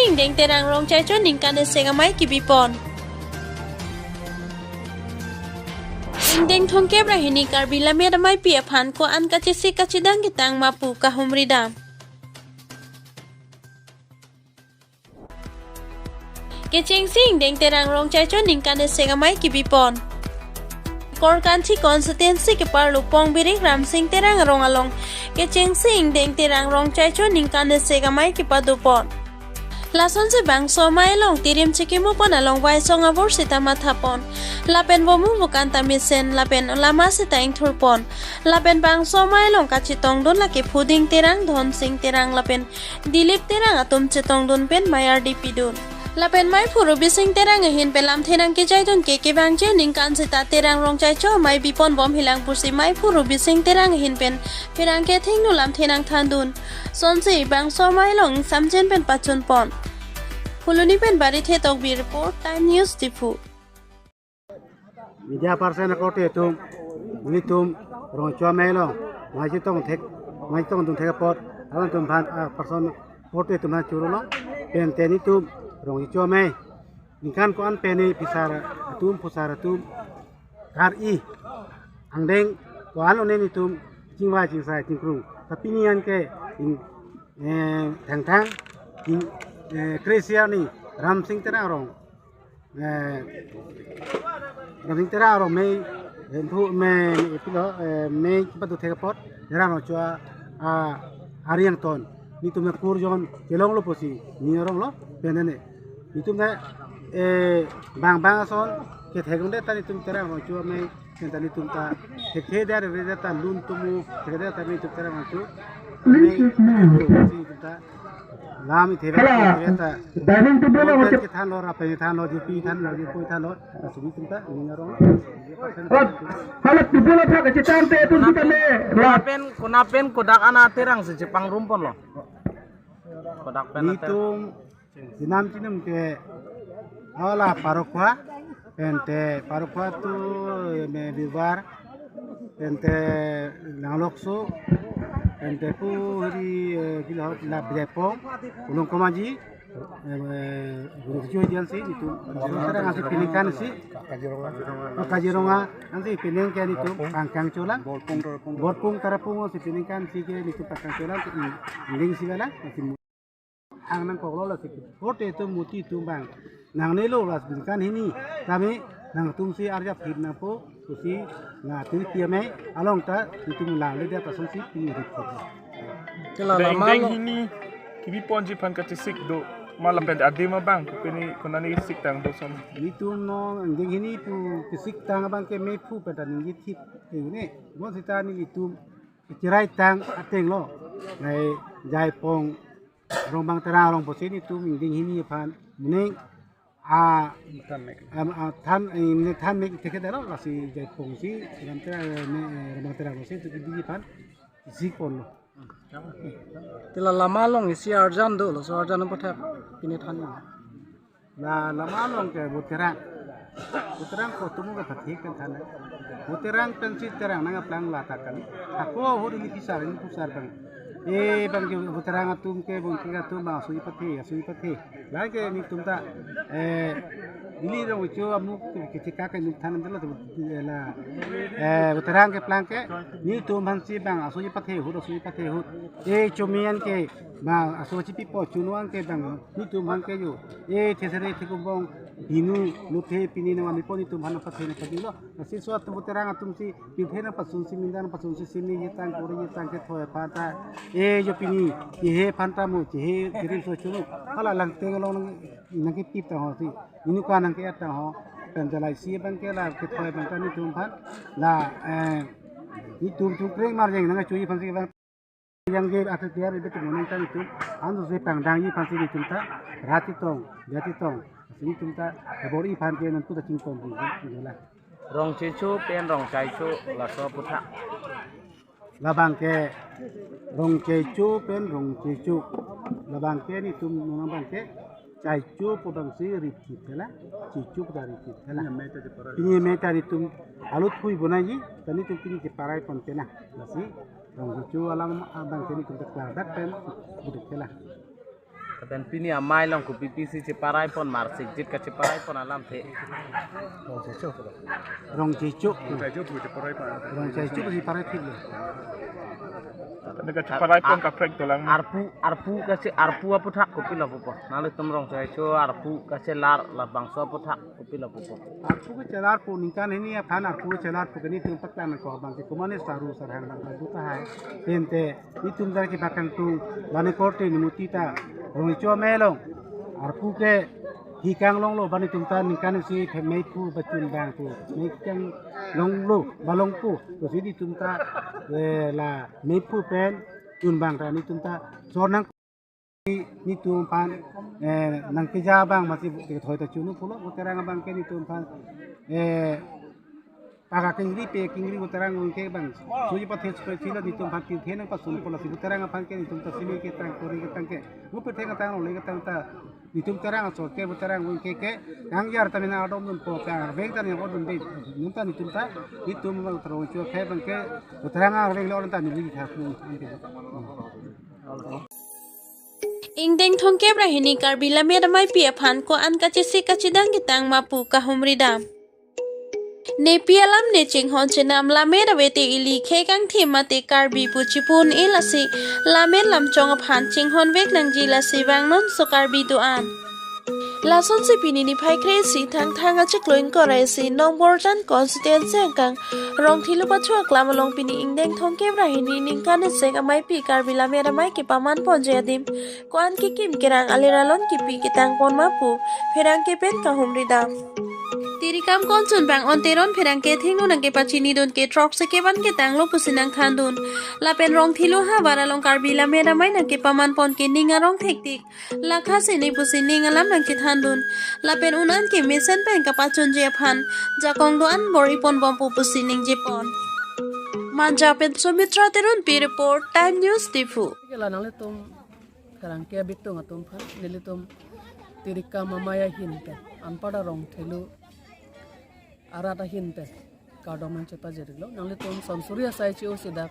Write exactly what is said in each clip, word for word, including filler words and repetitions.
Ingdeng Terang Rongchaicho ningkan esek amei kebipon. Ingdeng thomkep ra hini Karbi Lammet Ameipi aphan ko-an kachesik kachidang ketang ma pu kahumri dam. Kechengsi Ingdeng Terang Rongchaicho ningkan esek amei kebipon. Korkanthi constituency keparlo Pongbirik Ramsing Terang arong along kechengsi Ingdeng Terang Rongchaicho ningkan esek amei kepadopon. Lasonsi bangso amei along tirim chikimopon along vaisong abur sita mathapon. Lapen vomu vokan ta mesen, lapen lama sita ingthurpon. Lapen bangso amei along kachetongdun lake Phuding Terang, Dhonsing Terang lapen Dilip Terang atum chetongdun pen mei ardi pidun. Lapen meiphu Rubising Terang ahin pen lamthe nangkejaidun ke kevangji aningkan sita Terang Rongchaicho amei bipon bomhilang pusi meiphu Rubising Terang ahin pen pherangke athengno lamthe nangthandun. Sonsi bangso amei along samjen pen pachunpon. Phuloni pen Barithe Tokbi report, Time News Diphu. Media person akorte atum, nelitum Rongchaicho amei along mei chetong thek, mei chetongdun thek apot, alangtum aphan, ah, person akorte atum aphan choro lo, pen te nelitum Rongchaicho amei ningkan ko-an pen ne phisar atum, phusar atum kar-i angdeng ko-an lo ne nelitum chingvai chingsai chingkrung. Tapi pini anke in, eh, Thangthang in, eh, kre-isi arni Ramsing Terang arong, eh, Ramsing Terang arong mei, eh, phu mei, eh, pilo, eh, mei kepado thek apot Terang Rongchaicho, ah, ariang ton nelitum kurjon kelong lo pusi ning arong lo pen ne. Nelitum ne, eh, bang bang ason kethek unde ta nelitum Terang Rongchaicho amei, pen ta nelitum ta thekthe der re ta lun tumu thekthe der ta nelitum Terang Rongchaicho amei, nelitum ta lam ithe, hello, thekthe ta dining table, pen kethan lo, rapen kethan lo, jipi than lo, jipi than lo, ta sini nelitum ta ning arong. Halo, table athak kachethan te atum sitame. Konapen, konapen kodak an a Terang si chepangrum ponlo? Kodak pen a Terang. Nelitum chenam chinum ke hala Parokwa, pen te Parokwa tu me Bibar, pen te Nanglokso, pen te pu hari, eh, pilo la Bidepong, Ulung Komaji, eh, Guru Kijo Idian si, nelitum Terang ansi peningkan si, Kaziranga ansi peningkan nelitum kangkang cholang, Borpung Tarapung si peningkan si ke nelitum kangkang cholang, ling si bala, ansi ang nangkoklo lasi korte atum muti atum bang nangnelo lasi ningkan hini tame nangtum si arjap hip nangpo pusi na tiri pi amei along ta nelitum la le dia ta songsi pini hip hip. Kela, deng lama deng lo. Hini kebiponji aphan kachesik do ma lapen adim abang pini konani siktang do son. Nelitum non angdeng hini pu kesiktang abang ke meiphu pen ta ningje thip ke ne. Bon sita nelitum kechiraitang ateng lo. Nai Jaipong Rongbang Terang arong pusi nelitum ingdeng hini aphan moning a, am, a, than, eh, ne than mek thekthedet lo, lasi Jaipong si Ram Terang, eh, ne, eh, Rongbang Terang lo si tu kidi aphan isi ponlo. Kela, lama along isi arjan do, laso arjan pathak pini than lo. La lama along ke Voterang. Voterang ko tumu ke pathik kan than. Voterang pensi Terang nangkeplang la ta kali. Ako ahut ili phisar, ili phusar bang. Eh, bang ke Voterang atum ke, bang ke atum bang asui pathe, asui pathe. Lake nelitum ta, eh, ili Rongchaicho amuk ke, kechekak ke nuk than delo tu, eh, la, eh, Voterang keplang ke nelitum aphansi bang asui pathe ahut, asui pathe ahut. Eh, chomian ke bang asui chipipo, chunuan ke bang nelitum aphan ke yo. Eh, thesere thekumbong binu luthe pini nangvamipo nelitum aphan pathe nangpadilo. Lasi so atum Voterang atum si pithe nangpasun si mindan nangpasun si sini yetang kori yetang kethoi aphan ta. Eh, yo pini, chehe aphan ta mo, chehe kirim so chunu. Hala langteng along nang, nangkepip tang ho si. Ninu ka nangke-et tang ho. Pen jalai si abang ke la kethoi abang ta nelitum aphan. La, eh, nelitum chungkreng marjeng nangchui aphan si abang. Yang ke akhir tiar itu kemudian kan itu, anu si pangdangji aphansi nelitum ta, rat chetong, dia chetong, nelitum ta, bor-i aphan ke nangtum ta chingkong di, di lah. Rongchaicho pen Rongchaicho laso aputhak. Labang ke Rongchaicho pen Rongchaicho. Labang ke nelitum nonang bang ke Chaicho pu abang si rip thip thela, Chaicho pu ta rip thip thela. Pini amei ta cheparai. Pini amei ta nelitum alut hui bonai ji, ta nelitum pini cheparai pon thela. Lasi Rongchaicho alam abang ke nelitum ta klardak pen buduk thela. Lapen pini amei along kopi pisi cheparai pon, marsik jit kacheparai pon alamthe. Rong Jecho. Rong Jecho si parai thik lo. Tadi kacheparai pon kaprek dolang. Arpu, arpu kache, arpu aputhak kopilo pupo. Nanglitum Rong Jecho arpu kachelar labangso aputhak kopilo pupo. Arpu kachelar pu ningkan hini aphan arpu kachelar pu ke nelitum paklang ko abang ke komatne saru sarhang abang ke buta hai. Pente nelitum jar ke bakang tung bani korte nimuti ta Rong Jecho amei along arpu ke hikang longlo, bani tum ta ningkan si phe mei pu bachun bang pu. Hikang longlo, balong pu. Pusi nelitum ta, eh, la mei pu pen chun bang ta nelitum ta sor nang nelitum aphan, eh, nangkeja abang masi kethoi ta chunu pulo, voterang abang ke nelitum aphan, eh, paga kingri pe kingri voterang ke bang. Suji pathe supe sila nelitum aphan kingthe nangpasun pulo si voterang aphan ke nelitum ta simi ketang kori ketang ke. Rupe theng ketang lo le ketang ta nelitum terang asor ke voterang ke ke yang jar ta mina adom dun po pang arveng ta ni odun de. Nelitum ta nelitum ta nelitum Rong Jecho ke bang ke voterang arveng lo ta neli thak. Ingdeng thomkep ra hini Karbi Lammet Ameipi aphan ko-an kachesik kachedang ketang ma pu kahumri dam. Nepi alam ne chinghon chenam lammet avete ili khei kangthim mate Karbi pu chipu-un-e lasi lammet lamchong aphan chinghon vek nangji lasi vangnon so Karbi do-an. Lasonsi pini niphai kre-isi Thangthang achiklo ingkoi ra isi Nongborjan constituency angkang Rongthelu Pacho aklam along pini ingdeng thomkep ra hini ningkan isek ameipi Karbi Lammet Amei kepaman ponji adim ko-an kekim kerang alir alon kipi ketang pon ma pu pherangke pen kahumri dam. Tirikam konchun bang-on Teron pherangke thengno nangkepachini dun ke throksi kevan ketang lo pusi nangthan dun. Lapen Rongthelu havar along Karbi Lammet Amei nangkepaman pon ke ning arong thektik. Lakha sini pusi ning alam nangchethan dun. Lapen un-an ke mesen pen kapachunji aphan jakong do-an bor-i pon bom pu pusi ningje pon. Manja pen Sumitra Teronpi report, Time News Diphu. Kela nanglitum pherangke abitung atum aphan, nelitum Tirikam amei ahin pen, anparta Rongthelu arat ahin pen kardom nangchepajirlo. Nanglitum son suri asai chi-o si dak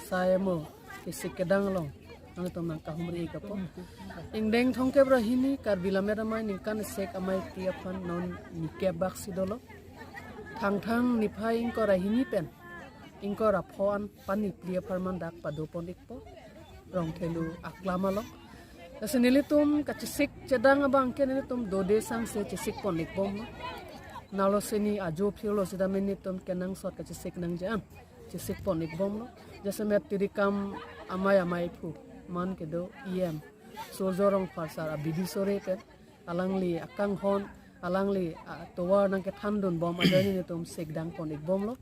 sai mo kesik kedang along nanglitum nangkahumri kapo. Ingdeng thomkep ra hini Karbi Lammet Amei ningkan isek ameipi aphan non nikep bak si dolo. Thangthang niphai ingkoi ra hini pen ingkoi ra pho an pani phli apharman dak pado pon ikpo Rongthelu aklam along. Lasi nelitum kachesik chedang abang ke nelitum dode sangse chesik pon ikbomlo. Nalo sini ajo phirlo sitame nelitum kenangsot kachesik nangji an chesik pon ikbomlo. Jasemet Tirikam amei ameiphu man kedo E M Surjo Rongphar sar abidi sore pen alangli akanghon, alangli atovar nangkethan dun bom ajoine nelitum sikdang pon ikbomlo.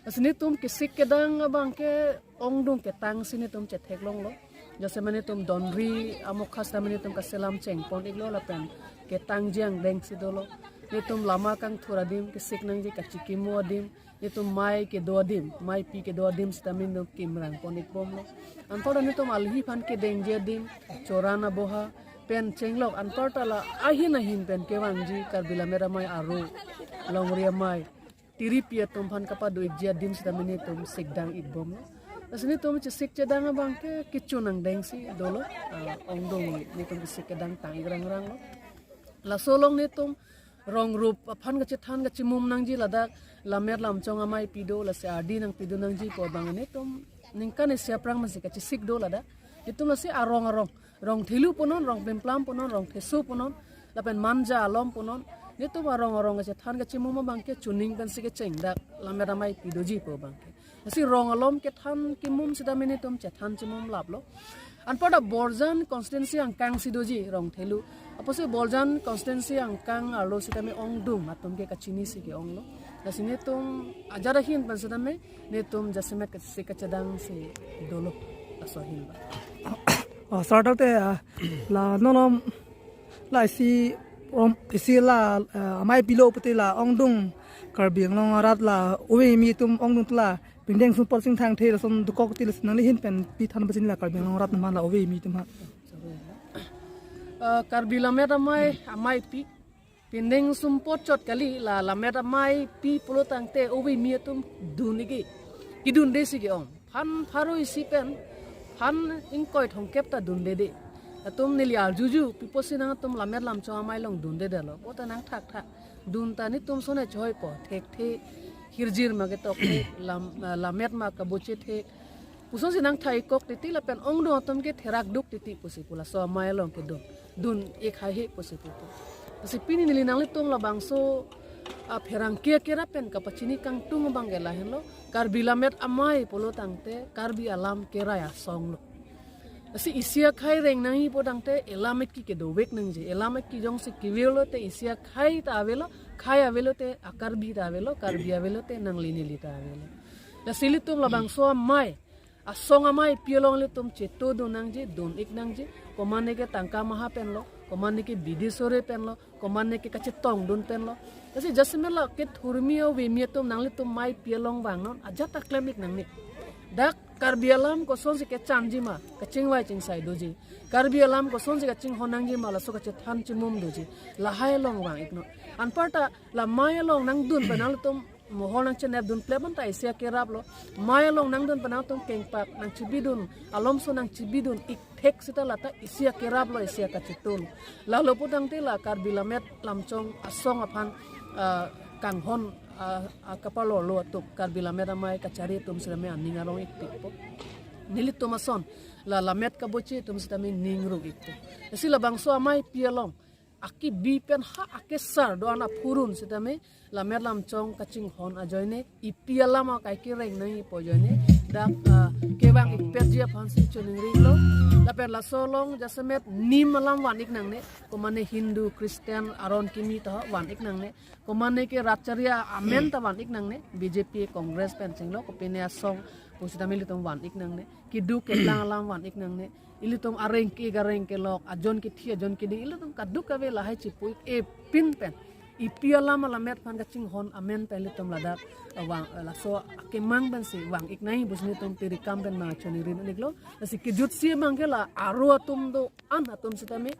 Lasi nelitum kesik kedang abang ke ongdung ketang si nelitum chetheklonglo. Jasemet nelitum donri amokha sitame nelitum kaselam cheng pon iklo lapen ketangji angdeng si dolo. Nelitum lama kangthur adim, kesik nangji kachikimo adim, nelitum mei kedo adim, meipi kedo adim sitame nelitum kimrang pon ikbomlo. Anparta nelitum alhi aphan kedengji adim, choran aboha pen chenglok anparta la ahin ahin pen kevangji Karbi Lammet Amei aro, longri amei, tiripi atum aphan kapado ikji adim sitame nelitum sikdang ikbomlo. Lasi nelitum chesik chedang abang ke kechun angdeng si dolo, ah, ongdung nelitum kesik kedang tang ikrangranglo. Laso along nelitum rong rup aphan kachethan kachimum nangji ladak lammet lamchong ameipi do, lasi ardi nangpidun nangji pu abang nelitum ningkan isi aphrang masi kachesik do ladak. Nelitum lasi arong arong, Rongthelu punon, Rongplimplam punon, Rongtheso punon, lapen Manja alom punon, nelitum arong arong kachethan kachimum abang ke chuning pensi kecheng dak lammet ameipi doji pu abang ke. Lasi rong alom kethan kimum sitame nelitum chethan chimum laplo. Anparta Borjan constituency angkang si doji Rongthelu. Apotsi Borjan constituency angkang arlo sitame ongdung atum ke kachini si ke-onglo. Lasi nelitum ajat ahin pen sitame nelitum jasemet kachesik kachedang si dolo. Laso ahin ba. Oh, sir, tangte, ah, la nonom la isi rom isi la, ah, ameipi lo pute la ongdung Karbi Anglong arat la ove kimi atum ongdung la pindeng sumpot singthang the lason dokok te lason nangli ahin pen pi than pachin la Karbi Anglong arat atum aphan la ove kimi atum ha. Ah, Karbi Lammet Amei, ameipi pindeng sumpot chot kali, la Lammet Ameipi pulo tangte ove kimi atum dun ikji, kidunde si ke-ong. Phan pharo isi pen phan ingkoi thomkep ta dundede. Atum neli arjuju, pi pusi nangtum Lammet Lamchong Amei along dundedetlo. Bo ta nangthakthak. Dun ta netum son-e choipo, thekthe, hirjir ma ketok thek, lam, ah, lammet ma kaboche thek. Pusonsi nangthaikok titi lapen ongdung atum ke therak duk titi pusi pu laso amei along kedun. Dun-ik haihe pusi pu pu. Lasi pini neli nanglitum labangso, ah, pherangke kerap pen kapachini kangtung abang ke lahenlo. Karbi Lammet Amei pulo tangte Karbi alam kerai asong lo. Lasi isi akhei reng nangjipo tangte elam eki kedovek nangji. Elam eki jongsi kevelo te isi akhei ta avelo, khei avelo te a-Karbi ta avelo, Karbi avelo te nangli neli ta avelo. Lasi ilitum labangso amei, asong amei pi along ilitum chetodun nangji, dun-ik nangji, komatne ke tangka maha penlo, komatne ke bidi sore penlo, komatne ke kachetongdun penlo. Lasi jasemet la kethurmi avemi atum nanglitum mei pi along vangnon, ajat ta klem-ik nangne. Dak Karbi alam kosonsi kechanji ma, kachingvai chingsai doji. Karbi alam kosonsi kachinghon nangji ma, laso kachethan chimum doji. Lahai along vang-iknon. Anparta la mei along nangdun pen nanglitum mohor nangchenep dun plep anta isi akerap lo. Mei along nangdun pen nangtum kengpak nangchibidun, alomso nangchibidun-ik thek seta lata isi akerap lo, isi akacheto lo. Lalo pu tangte la Karbi Lammet Lamchong asong aphan, ah, kanghon, ah, ah, kapalorlo atum, Karbi Lammet Amei kachari atum sitame aning arong-ikpikpo. Nelitum ason la lammet kaboche atum sitame ning rung-ikpo. Lasi labangso amei pi along akibi pen ha akesar do-an aphurun sitame Lammet Lamchong kachinghon ajoine, ipi alam akai kereng nangjipo ajoine, dak, ah, kevang-ikpetji aphansi choningrilo. Lapen laso along jasemet nim alam van-ik nangne, komatne Hindu, Christian, aron kimi ta van-ik nangne, komatne ke rat charli amen ta van-ik nangne, B J P, Congress pen chenglo, kopine asong pusitame ilitum van-ik nangne, keduk kedang alam van-ik nangne, ilitum arengke gareng kelok, ajon kethi ajon keding, ilitum kadokave lahai chipu-ik epin pen. Ipi alam alammet aphan kachinghon amen pen ilitum ladak, eh, vang, eh, laso akemang pensi vang-ik nangji pusi nelitum tirikam pen ma choningri un-iklo. Lasi kejutsi abang ke la aro atum do-an atum sitame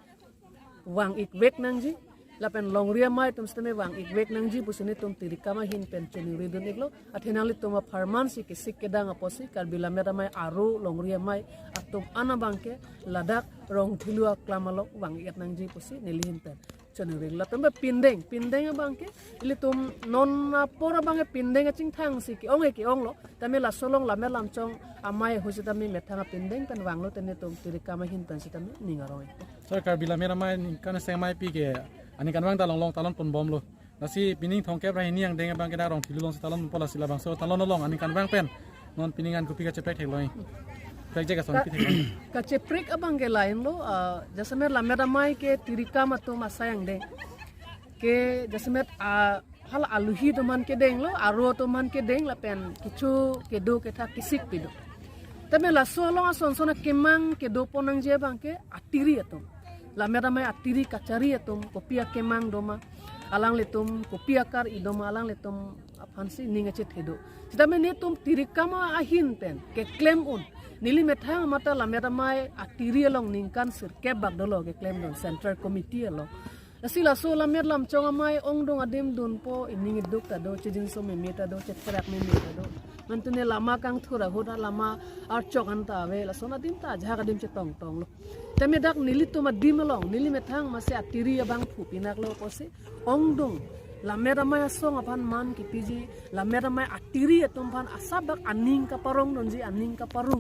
vang-ikvek nangji. Lapen longri amei atum sitame vang-ikvek nangji pusi nelitum tirikam ahin pen choningri un-iklo. Athe nanglitum apharmansi kesik kedang apotsi Karbi Lammet Amei aro longri amei atum an abang ke ladak Rongthelu aklam along vang-ik nangji pusi neli ahin pen choningri. Lapen ba pindeng, pindeng abang ke ilitum non apor abang ke pindeng achingthangsi ke-ong ke-onglo. Tame laso along Lammet Lamchong Amei ahut sitame methang apindeng pen vanglo te nelitum tirikam ahin pen sitame ning arong-ik. Sir, Karbi Lammet Amei aningkan seng amei pi ke aningkanvang ta longlong talon ponbomlo. Lasi pining thomkep ra hini angdeng abang ke dak Rongthelu alongsi talon ponpo, lasi labangso talon along aningkanvang pen non pining an kopi kacheprek theklong? Prek je kason Ka-, pi theklong? Kacheprek abang ke lahenlo, ah, jasemet Lammet Amei ke tirikam atum asai angdeng. Ke jasemet, ah, hala aluhi atum aphan kedenglo, aro atum aphan kedeng lapen kecho kedo kethak kesik pido. Tame laso along ason son akemang kedo pon nangji abang ke atiri atum. Lammet Amei atiri kachari atum, kopi akemang doma, alanglitum kopi akar-i doma, alanglitum aphansi ning achethedo. Sitame nelitum tirikam ahin pen keklem un. Neli methang mate Lammet Amei atiri along ningkan sirkep bak dolo keklemdun Central Committee along. Lasi laso Lammet Lamchong Amei ongdung adim dunpo, ining iduk ta do, chijinso meme ta do, chetherak meme ta do. Mantune lama kangthur ahut lama archok anta ave, lason adim ta ajahak adim chetongtonglo. Tame dak nelitum adim along, neli methang masi atiri abang phu pinaklo pusi ongdung Lammet Amei asong aphan man kipiji, Lammet Amei atiri atum aphan asap bak aning kaparong dunji, aning kaparong